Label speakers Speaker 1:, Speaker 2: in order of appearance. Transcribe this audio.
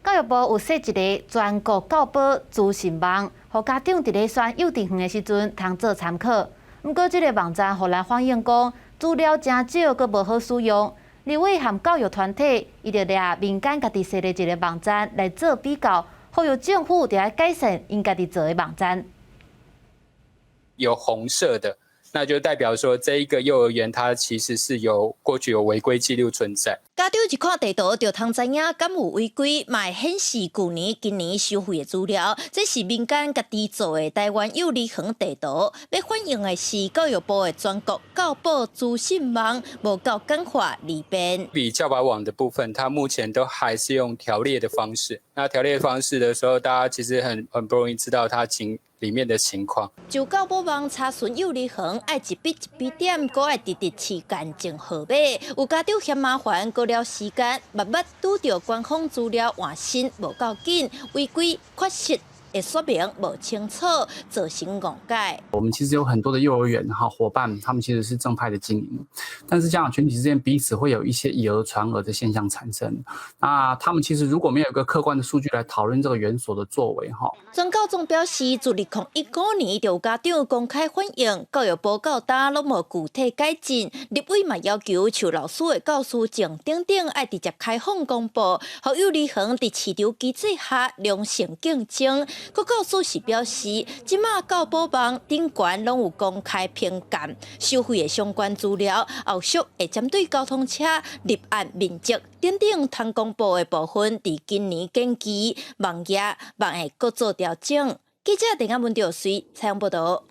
Speaker 1: 教育部有設一个全國教保資訊網，予家長佇咧選幼稚園的時陣通做參考。毋過，這个網站予人反映講資料誠少，閣無好使用。立委和教育團體，伊就掠民間家己設的一个網站來做比較，呼籲政府著愛改善𪜶家己做的網站。
Speaker 2: 有紅色的，那就代表說這一個幼兒園它其實是有過去有違規記錄存在。
Speaker 3: 家長一看地圖就通知影敢有違規，嘛會顯示舊年、今年收費的資料。這是民間家己做的台灣幼兒園地圖，欲反映的是教育部的全國教保資訊網無夠簡化利便。
Speaker 2: 比教保網的部分，它目前都還是用條列的方式。那條列方式的時候，大家其實很不容易知道它裡面的情況。
Speaker 3: 就教保網查詢幼兒園，愛一筆一筆點，閣愛直直試驗證號碼。有家長嫌麻煩，閣了時間，密密拄著官方資料換新無夠緊，違規缺失的說明無清楚，造成誤解。
Speaker 4: 我們其實有很多的幼兒園哈夥伴，他們其實是正派的經營，但是家長群體之間彼此會有一些以訛傳訛的現象產生。那他們其實如果沒有一個客觀的數據來討論這個園所的作為，哈。
Speaker 3: 全教總表示，自2015年就有家長公開反映，教育部到今攏無具體改進。立委嘛要求，像老師的教師證等等，愛直接開放公布，予幼兒園佇市場機制下良性競爭。閣教師是表示，這馬教保網頂懸攏有公開評鑑收費的相關資料，後續會針對交通車入案面積等等通公布的部分，佇今年建機網頁望會閣做調整。記者鄭亞文、趙隨採訪報道。